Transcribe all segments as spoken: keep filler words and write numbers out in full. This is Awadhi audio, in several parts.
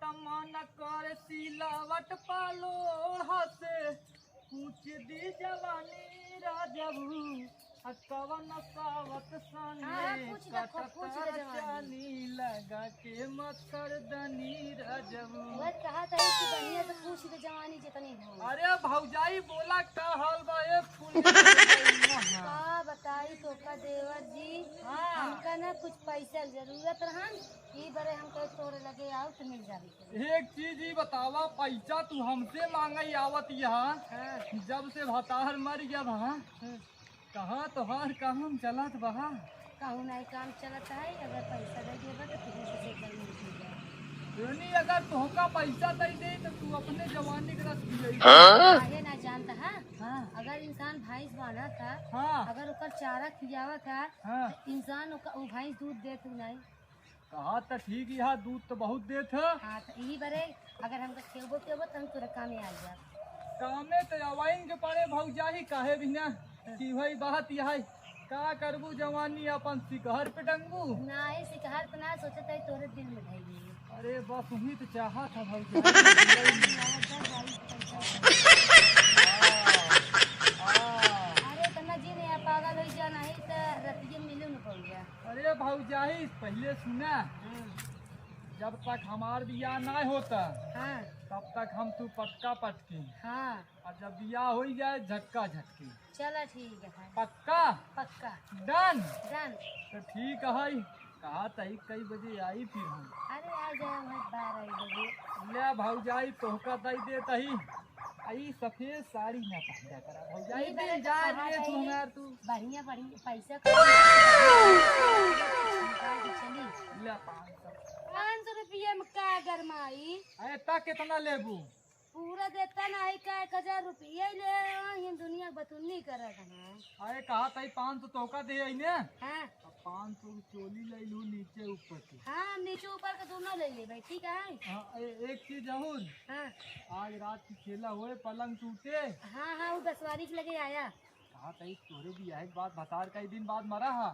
मन कर सिलावट पालोढ़ा से पूछ दी जवानी राजबू, आ कवन सावत संगे हाँ, हाँ, पूछ दे, खूब पूछ दे कटता जवानी। चानी लगा के मच्छरदानी राजबू। वह कहा था कि बढ़िया से पूछ दे जवानी जितनी हो। अरे भौजाई बोला का हाल बा ए फूल का बताई तोका देवर जी, हाँ। हमका ना कुछ पैसा जरूरत रहन, ई बरे हमका तोरे लगे आउत मिल जावे के। एक चीज ही बतावा, पैसा तू हमसे मांगे आवत यहाँ, हाँ। जब से भतार मर गया बा, हम्म। कहाँ तोहार काम चलत बा? कहूँ नहीं काम चलत है, अगर पैसा दे देबा तो तुहू से सेटल मिल जाए। यानी अगर तोहका पैसा दे दे तो तू अपने जवानी के रस पियई। हाँ? काहे ना जानता है? हाँ। अगर इंसान भैंस बांधा था, हाँ। अगर ओकर चारा खियावा था, हाँ। तो इंसान ओका, वो भैंस दूध देत नहीं। कहा त ठीक, यहाँ दूध तो बहुत देत है। हाँ, तो यही बरे अगर हमका खेबो पियबो तो हम तोरा कामे आ जा। कामे तो आवाइन के पड़े भौजाई, काहे बिना कि भाई बात यह है, का करबू जवानी अपन सिकहर पे टंगबू? नाही, सिकहर पे ना, सोचत है तोरे दिल में धइली। अरे बस वही तो चाहा था भौजाई। आ, आ। अरे तना जी ने पागल हो जा, नहीं तो रतिये मिलू न पड़ जा। अरे भौजाई, पहिले सुना, हम्म। जब तक हमार बियाह ना होता, हाँ। तब तक हम तू पटका पटकी। हाँ। और जब बियाह हो जाए, झटका झटकी। चला ठीक है। पक्का? पक्का। Done? Done। तो ठीक है, कहा तही कई बजे आई फिर हम? अरे आ जाए भाई, बारह एक बजे। ले भौजाई, तोहका दई देत ही। आ, ई सफेद साड़ी ना पहना करा भौजाई, ई बड़ा दिन जा कहा रे तू है, हमार तू। बढ़िया, बढ़िया पैसा कौड़ी निकाल के चली। ले पाँच सौ। पाँच सौ रुपया में का गरमाई? अरे ता कितना लेबू? पूरा देता ना है का, एक हजार रुपया ले, ये दुनिया बतुन्नी करत है। अरे कहा तई पाँच सौ तोका दे आई ने। हाँ। अब पाँच सौ की चोली ले लू नीचे ऊपर से। हाँ, हम नीचे ऊपर के दोनों ले लेबे, ठीक है? हाँ, ए-, एक चीज और। हाँ। आज रात की खेला होए, पलंग टूटे। हाँ, हाँ, वो बसवारी के लगे आया। कहा तई तोरे बियाह के बाद भतार कई दिन बाद मरा हा?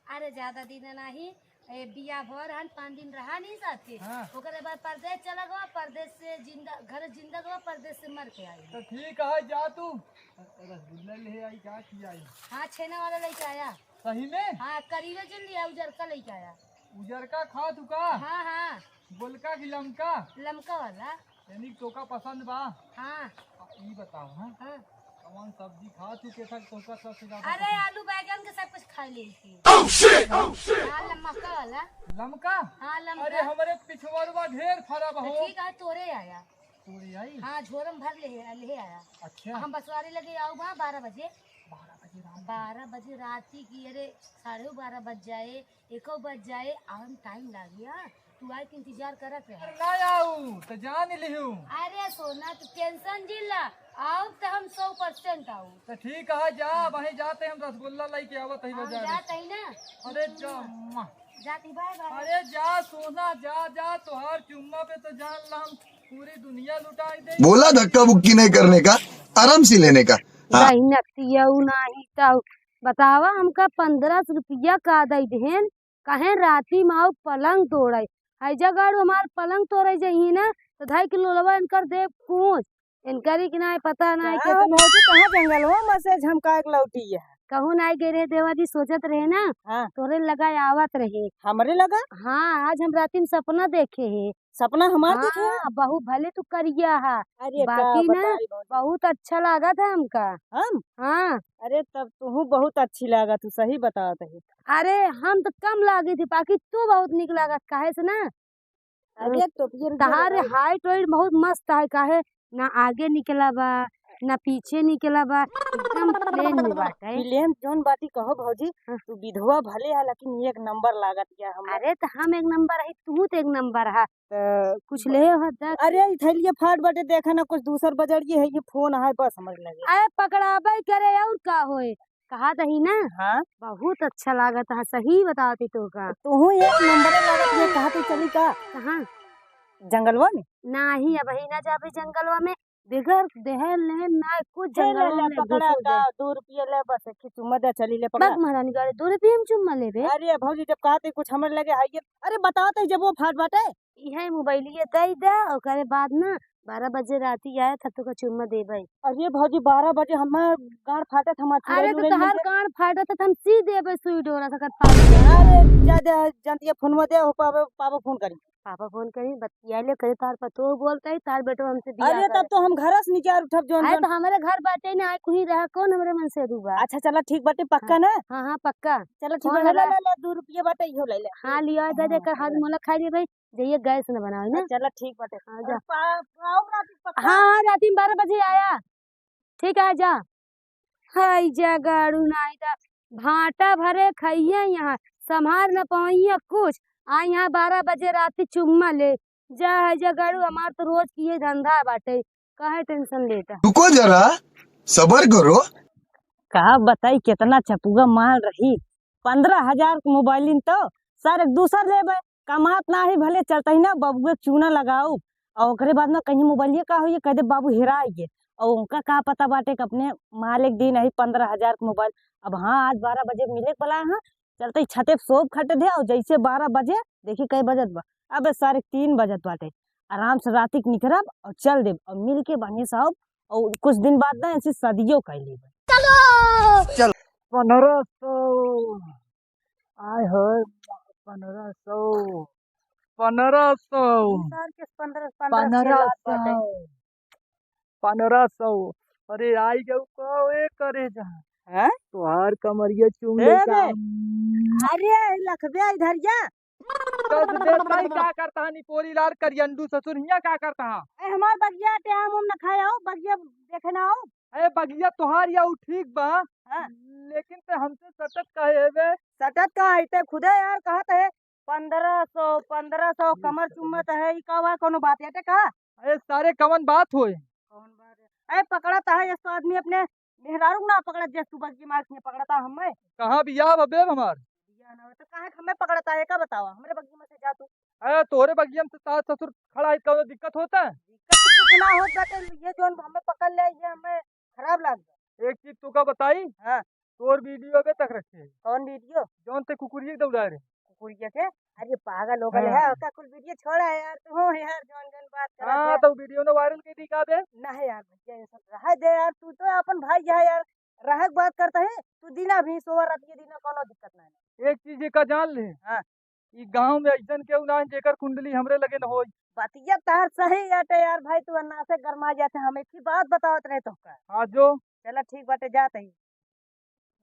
अरे ज्यादा दिन नहीं, ए, बियाह भर हन, पाँच दिन रहा नहीं साथे। हाँ। ओकरे बाद परदेस चला गवा, परदेस से जिंदा, घर जिंदा गवा, परदेस से मर के आई। तो ठीक है, जा तू रसगुल्ला ले आई, का खियाई? हाँ, छेना वाला लेके आया। सही में? हाँ, करीबे जिन लिया, उजरका लेके आया। उजरका खा तू का? हाँ, हाँ। गोलका की लमका? लमका वाला। यानी तोका पसंद बा? हाँ। आ, ई बताओ, हाँ? हाँ। कौन सब्जी खा तू के तक तोका सबसे ज्यादा अरे, पसंद? आलू बैगन के सब कुछ खा लेती। Oh, shit! Oh, shit! हाँ, लमका वाला। लमका? हाँ, लमका। अरे, हमरे पिछवरवा ढेर फरा बा तो हो। ठीक है, तोरे आया। तोरे आई? हाँ, झोरम भर ले, ले आया। अच्छा। हम बसवारी लगे आऊ बा बारह बजे। बारह बजे रात की? बारह बजे रात की, अरे, साढ़े बारह बज जाए, एको बज जाए, आवे में टाइम लागी, हाँ? तू आए के इंतजार करत रहे। अरे ना आऊ, तो जान लिहू। अरे सोना, तू tension जिन ला, आऊ तो हम सौ percent आऊ। तो ठीक है, जा, वहीं जाते हम रसगुल्ला लेके आवत ही हाँ, बाजार। जात ही ना। अरे जा, मुआ। जाती, bye bye। अरे जा सोना, जा, जा, तोहार चुम्मा पे तो जान ला हम पूरी दुनिया लुटाई दे। बोला धक्का बुक्की नहीं करने का, आराम से लेने का। हाँ। नहीं नतियऊ, नहीं ताऊ। बतावा, हमका पन्द्रह सौ रुपया का दई देहेन, कहेन राती में आऊ पलंग तोड़े। हैजा गाड़ू हमार पलंग तोड़े जइही ना, तो ढाई किलो लोलवा इनकर देब कूच। इनकरी कि नाय पता नाय का के हो भौजी, कहाँ जंगलवा में से झमका के लौटी है? कहूँ नाय गए रहे देवा जी, सोचत रहे ना, हाँ। तोरे लगा आवत रहे। हमरे लगा? हाँ, आज हम राती में सपना देखे है। सपना हमार देखे? हाँ, बहुत भले तू करिया हा। अरे का बाकी ना, बताई भौजी। बहुत अच्छा लागत है हमका। हम? हाँ। अरे तब तुहू बहुत अच्छी लागत हू, सही बतावत है। अरे हम तो कम लागी थी, बाकी तू बहुत निक लागत, काहे से ना? अरे तो फिर तहार height weight बहुत मस्त है, काहे ना आगे निकला बा, ना पीछे निकला बा, एकदम plain में बाटे। Plain जौन बाटी कहो भौजी, हाँ। तू विधवा भले है लेकिन एक नंबर लागत या हमरा। अरे तो हम एक नंबर है, तू तो एक नंबर है। तो कुछ ले हो दे। अरे ई थैलिया फाट बाटे, देखा ना कुछ दूसर बजड़िए है, ये फोन है बस हमरे लगे। अरे पकड़ाबे करे और का होए, कहा दही ना। हाँ। बहुत अच्छा लागत है, सही बतावत ही तोका। तोहू एक नंबर लागत है, कहा तू चली का? कहाँ? जंगलवा में? नाही, अबही ना जाबे जंगलवा में, बगैर देहे लेन ना कुछ हे ले जंगलवा ले, में पकड़ा घुस का, जाए। दो रुपया ले बस, एक चुम्मा दे चली ले पकड़ा। बक महारानी गाड़ी, दो रुपया में चुम्मा लेबे? अरे भौजी जब कहा थे कुछ हमरे लगे है ये, अरे बतावत ही जब वो फाट बाटे। इहे मोबाइलिया दे दे, ओकरे बाद ना बारह बजे राती आए, तब तोका चुम्मा देबै। अरे भौजी, बारह बजे हमार गांड फाटत, हमार अरे चुड़ैल तो उड़ैल तहार मिल जाए। गांड फाटत है, तो हम सी देबै सुई डोरा से, अगर फाट गया। अरे जा दे, जानती है, फोनवा दे, हो पापा, पापा फोन करी। पापा फोन करी, बतिया ले, कहे तार पतो बोलता है, तार बेटो हमसे बियाह अरे तब करे। तो हम घर से निकार उठब, जौन अरे जौन। तो हमारे घर बाटे ना, आए कुही रहा, कौन हमरे मन से रुआ? अच्छा चला ठीक बाटे, पक्का हाँ। ना? हाँ, हाँ, पक्का। चला ठीक फोन बाटे, ले, लगा। ले, ले, दो रुपया बाटे, इहो ले ले। हाँ, लिया दे, हाँ, देकर हाथ ले। मुला खा लिए भाई। जइया गैस न बनावे ना। चला ठीक बाटे। हाँ, जा। और पा-, पाओ राती पक्का। हाँ, हाँ, राती में बारह बजे आया। ठीक है, जा। हाय जा गाड़ू नाई दा, भाटा भरे खइया यहाँ, संभार न पाइया कुछ। आ यहाँ बारह बजे राती चुम्मा ले। जा है जा गाड़ू, हमार तो रोज की ये धंधा बाटे, काहे टेंशन लेता? रुको जरा, सबर करो। का बताई, केतना चपुआ माल रही। पन्द्रह हजार के मोबाइलिन तो सर एक दूसर लेबे, कमात नाही, भले चलतही ना बबुए के चूना लगाऊ। और ओकरे बाद में कहीं मोबाइलिया का होई, कह दे बाबू हेराई गे। और उनका का पता बाटे कि अपने मालिक दिन अही पन्द्रह हजार के मोबाइल। अब हाँ, आज बारह बजे मिले के बोला है, चलते ही छते पे सोप खट दे। और जैसे बारह बजे, देखी कई बजत बा, अब साढ़े तीन बजत बाटे। आराम से राती के निकरब और चल देब और मिल के बढ़िया से आउब और कुछ दिन बाद ना ऐसी सदियों कर लेब। चलो। चल। पन्द्रह सौ। आय होय, पन्द्रह सौ, पन्द्रह सौ, ई साल के पन्द्रह, पन्द्रह सौ पन्द्रह लाख बाटे। सौ, पन्द्रह सौ। अरे आई गऊ का ए करे जा। हैं? तोहार कमरिया चूम ए ले रे। का? अरे लखबे इधर जा। तो देख भाई का करता है निपोरी लाल करियंडू ससुर हिया का करता है? ए हमार बगिया टे आम उम न खाए हो, बगिया देखे ना हो। अरे बगिया तोहार या उ ठीक बा, हाँ। लेकिन ते हमसे सटत काहे है बे? सटत का है, ते खुदे यार कहत है, पन्द्रह सौ, पन्द्रह सौ, कमर चुम्मत है, ई का बा, कोनो बात है ते का? अरे सारे कवन बात होए? कौन बात है? अरे पकड़त है, ये तो आदमी अपने मेहरारू ना पकड़त, जैसे तू बग्गी मार के पकड़ता हमें। कहाँ बियाह बा बे हमार? बियाह ना हो तो काहे हमें पकड़ता है, का बतावा? हमरे बग्गी में से जा तू। अरे तोहरे बगिया में से सास ससुर खड़ा है, कौनो दिक्कत होता है? दिक्कत तो कुछ ना होत बाटे, ये जौन हमें पकड़ ले, ये हमें खराब लाग गया। एक चीज तू का बताई? हाँ। तोर वीडियो अबे तक रखे है। कौन वीडियो? जौन ते कुकुरिया के दौड़ा रहे। कुकुरिया के? अरे पागल हो गए हाँ। है, ओका कुल वीडियो छोड़ा है यार, तू हो यार, जौन जौन बात करत हाँ, है। तो वीडियो ने वायरल कर दी का बे? नहीं यार भैया, ये सब रह दे यार, तू तो अपन भाई है यार, रहे के बात करता है, तू दिना भी सोवा रात के दिना कोनो दिक्कत नहीं। एक चीज ये का जान ले, हाँ। ई गाँव में ऐसन केहू ना है जेकर कुंडली हमरे लगे न होई। बतिया तार सही बाटे यार भाई, तू अन्ना से गरमा जाते, हम एक ही बात बतावत रहे तोहका। हाँ जो। चला ठीक बाटे, जात ही।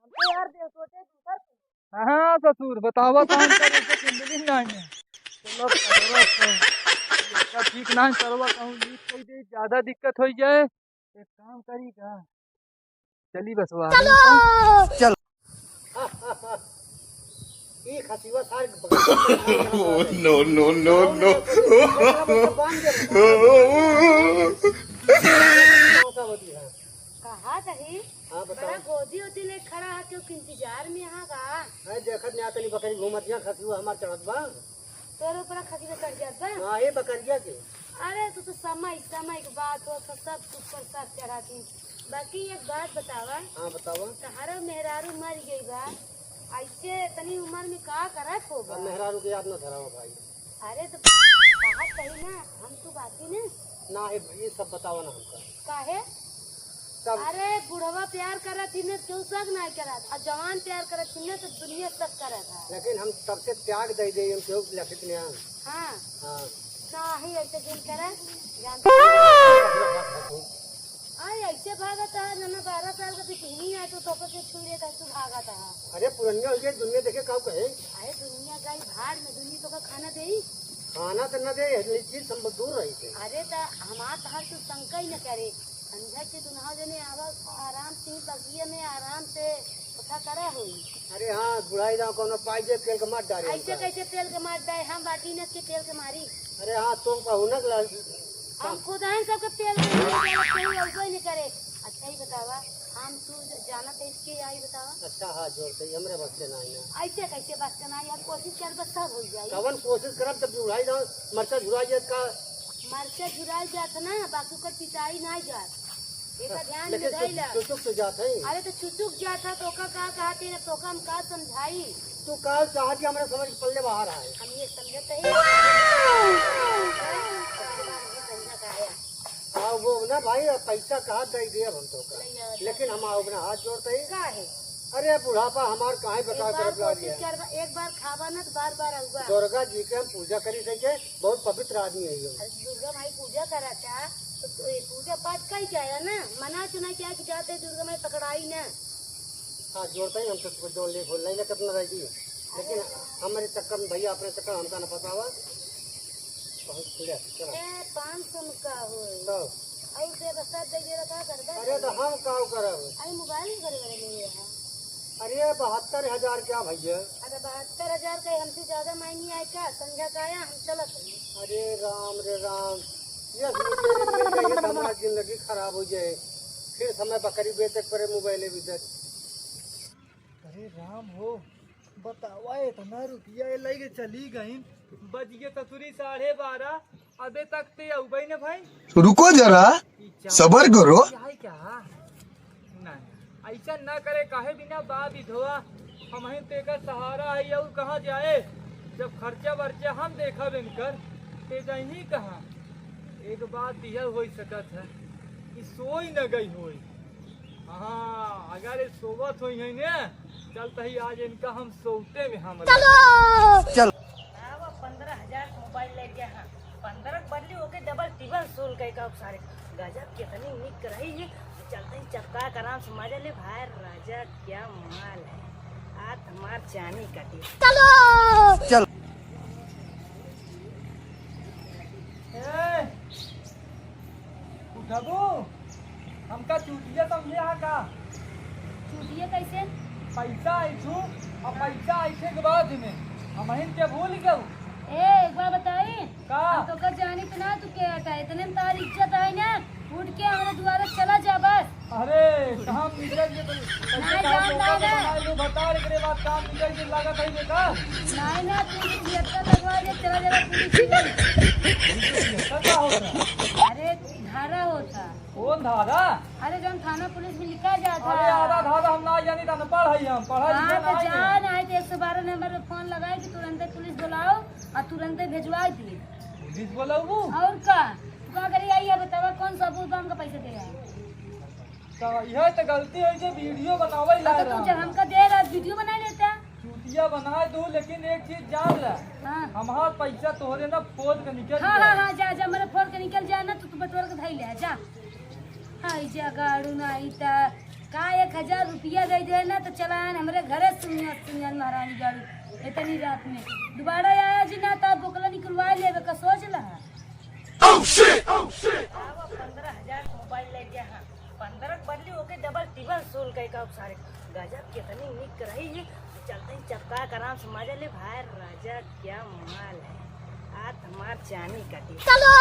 हम तो यार दे सोचे दूसर के। हाँ ससुर, बतावा कौन सा जैसे कुंडली ना है। चलो सरवा को। इसका ठीक ना है सरवा, कहूँ लीक कई दे, ज्यादा दिक्कत हो जाए। एक काम करी का? चली बसवा। चलो। चल। ई खसिवा सार बगल में ओह, नो, नो, नो, नो। बांध दे। कौन सा बतिया? कहा तही? हाँ, बताओ। बड़ा गोदी ओदी ले खड़ा है, क्यों इंतजार में यहाँ का? अरे देखत नहीं, तनी बकरी घूमत यहाँ, खसिवा हमार चढ़त बा। तोरे ऊपर खसिवा चढ़ जात बा? हाँ, ये बकरिया के। अरे, तू तो समय, समय के बात हो, तो सब ऊपर सब चढ़ा के। बाकी एक बात बतावा। हाँ, बतावा। तहारो मेहरारू मर गई बा, ऐसे इतनी उम्र में का करत हो बा? अब मेहरारू के याद ना धरावा भाई। अरे, तो बात कही ना, हम तू बाती ना। ना, ये, ये सब बतावा ना हमका। काहे? तब अरे, बुढ़वा प्यार करत ही न, केहू शक नाहीं करत। आ जवान प्यार करत ही न, तो दुनिया शक करत है। लेकिन हम तब से त्याग दे दे, हम केहू लखित नहीं हैं। हाँ। हाँ। नाहीं, ऐसे जिन करे, जानते हैं। अरे, ऐसे भागत है, जब मैं बारह साल का बिटिया है, तो तोके के छुई लेता है, तू भागत है। अरे, पुरनिया हो गई, दुनिया देखे, काऊ कहे? अरे, दुनिया गई भाड़ में, दुनिया तोका खाना देई? खाना तो न दे, ये चीज हम दूर रही थे। अरे, त हमार तहार तू शंका ही न करे। समझा कि दुनहु जने आवा, आराम से बगिया में आराम से उठा करा होई। अरे हाँ, बुढ़ाई दाव कौनो पाई जे पेल के मार डारे ऐसे हमका। कैसे पेल के मार डारे? हम बाटी न के पेल के मारी। अरे हाँ, तुम पहुनक ला-, हम खुद हैं सबके पेल के मारी, कोई अउबे नहीं करे। अच्छा ही बतावा, हम तू जानत है इसके आई बतावा। अच्छा हाँ, जोर से, हमरे बस के ना आई ना। ऐसे कैसे बस के ना आई? हम कोशिश करबे सब हो जाई। कवन कोशिश करब जब बुढ़ाई दाव मरचा झुराई जात का? मरचा झुराई जात ना, बाकी ओकर पिटाई ना जात। एका ध्यान में लेकिन धइला। चुचुक तो जात है। अरे तो चुचुक जात है तो ओका का कहते हैं, तो ओका हम का समझाई? तू का चाहत कि हमरा समझ के पल्ले बाहर आए? हम ये समझते हैं। आई, अब पैसा कहाँ दे दिए हम तो का? नहीं आवत। लेकिन हम आओ अपना हाथ जोड़ते ही। काहे? अरे बुढ़ापा हमार काहे एक बेकार बार करत ला कोशिश दिया? कर, एक बार खावा ना तो बार बार आऊगा। दुर्गा जी के हम पूजा करी थे के बहुत पवित्र आदमी है यो। अरे दुर्गा माई पूजा करा था, तो ये पूजा पाठ कई क्या है ना? मना चुना क्या कि जाते दुर्गा माई पकड़ाई ना। हाँ, जोड़ते ही हम तो जो ले बोल नहीं ना कितना रह गई। लेकिन हमारे चक्कर में भैया, अपने चक्कर में हमका ना फंसावा। बहुत खुले, चलो। ए, पाँच सौ में का होई? तो? और से बस दे दे रहा, का करबे? अरे, तो हम का करब? अरे, मोबाइल करे वाले नहीं है। अरे, बहत्तर हजार क्या भैया? अरे, बहत्तर हजार का हमसे ज्यादा मायने आए क्या? संझा का आया, हम चलत हई। अरे राम रे राम, ये सोचे रे, ये हमार जिंदगी खराब हो जाए, फिर समय बकरी बेचे के पड़े, मोबाइल भी दे। अरे राम हो, बतावा, इतना रुपया ये लेके चली गई। बज गए ससुरी साढ़े बारह, अबे तक ते अउबे न भाई। रुको जरा, ई चाय सबर करो। चाय क्या? नहीं, ऐसा ना करे, काहे बिना बा विधवा, हमहिन तेकर सहारा है, और कहाँ जाए, जब खर्चा वर्चा हम देखब इनकर, ते जही कहाँ। एक बात यह हो सकत है कि सोई न गई होई। हाँ, अगर ये सोवत होई है ने, चलत ही आज इनका हम सोते में हम चलो। चल। आवा, पन्द्रह हजार के मोबाइल ले गया, हाँ। पन्द्रह के बदली ओके डबल टिबल सोल के का सारे। गजब कितनी निक रही है। चलत ही चपका के आराम से मजा ले भाई, राजा क्या माल है। आज हमार चानी कटी। चलो। चल। ए, उठबू? हमका चूतिया समझे हा का? चूतिया कैसे? पैसा ऐठू, और पैसा ऐठे के बाद में हमहिन के भूल गऊ। ए, एक बार बताई, का? हम तोका जानित ना, तू के हटा, इतने में तार इज्जत है ना, उठ के हमरे दुआरे चला जा बस। अरे, काम निकल के तो कैसे नहीं काम जान होगा तो रहा है। बना लो, बता, एकरे बाद काम निकल के लागत है बेटा। नहीं ना, तू भी छिहत्तर लगवा दे, चला जा पुलिस के। छिहत्तर का होता? अरे, धारा होता। कौन धारा? अरे, जौन थाना पुलिस में लिखा जाता। अरे, आधा धारा हम ना जानी, तो अनपढ़ है हम, पढ़ा हाँ, लिखा तो नहीं है। जा, नहीं तो एक सौ बारह नंबर पे फोन लगाए कि तुरंते पुलिस बुलाओ और तुरंते भिजवा दिए। पुलिस बुलाऊ? और का? तू का करी आई है बतावा, कौन सबूत बा हमका पैसा दे रहा है? तो यह तो गलती है जे वीडियो बनावे ला हाँ, तो तू रहा जब है। हमका दे रहा, वीडियो बना लेता। चूतिया बना दू, लेकिन एक चीज जान ले। हाँ। हमार पैसा तोहरे ना फोड़ के निकल हाँ, जाए। हाँ, हाँ, जा, जा, मेरे फोड़ के निकल जाए ना, तो तू बटोर के धई ले, जा। हाँ, ई जा गाड़ू ना, ई ता का एक हजार रुपया दे दे ना, तो चला आन हमरे घरे सुनिया, सुनिया महारानी गाड़ू, इतनी रात में। दोबारा आया जी ना, तो बोकला निकलवा लेवे का सोच ला। Oh, shit! Oh, shit! आवा, पन्द्रह हजार के मोबाइल ले गया, हाँ। पन्द्रह के बदली ओके डबल टिबल सोल के का सारे। गजब कितनी निक रही है। चलत ही चपका के आराम से मजा ले भाई, राजा क्या माल है। आज हमार चानी कटी। चलो।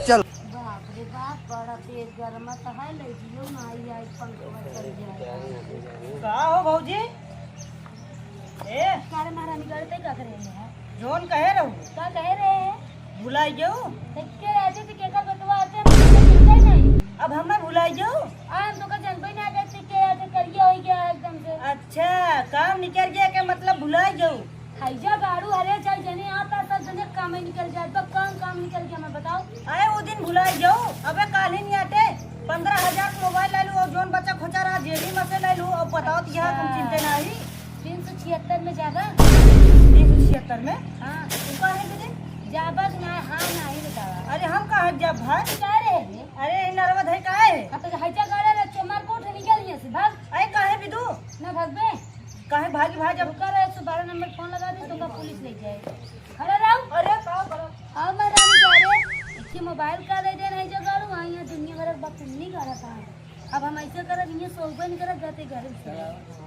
चल। बाप रे बाप, बड़ा तेज गरम तो है, ले जियो ना आई, आई पंखवा चल जाए। का हो भौजी? ए? कारे महारानी गढ़ ते का करे है? जौन कहे रहू। का कहे रहे हैं? भुलाई गयो? देख के आते थे, केकर बेटवा आते हैं, हमको चिंता ही नहीं। अब हमें भुलाई गयो? आ, हम तो का जानबे ना करते, के आते करिया हो गया एकदम से। अच्छा, काम निकल गया के मतलब भुलाई गयो? हैजा गाड़ू, अरे चाहे जने आता सब जने काम ही निकल जाए, तो कौन काम निकल गया, मैं बताओ? अरे वो दिन भुलाई गयो, अबे काल ही नहीं आते, पन्द्रह हजार के मोबाइल ले लू और जौन बच्चा खोचा रहा जेबी में से ले लू और बताओ तो यह तुम चिंते नहीं। तीन सौ छिहत्तर में जाबा। तीन सौ छिहत्तर में? हाँ। तू काहे दीदी? जाबा कि ना, हाँ, नहीं बतावा। अरे हम कहाँ जाब भाई? तू कहाँ रहे रे? अरे इ नरवा धई काहे? अब तो हैजा गाड़ा रे, चमार कोठ निकल यहाँ से, भाग। अरे काहे बिदु? ना भागबे? काहे भागी भाई जब रुका रहे, एक सौ बारह नंबर फोन लगा दे, तो का पुलिस ले जाए। खड़ा रहो। अरे का करब? अब मैं रानी जा रे, इके मोबाइल का दे दे नहीं जगाड़ू, वहाँ यहाँ दुनिया भर के बकचोदी करत है। अब हम ऐसे करब, इन्हें सोबे नहीं करब, जाते घर से।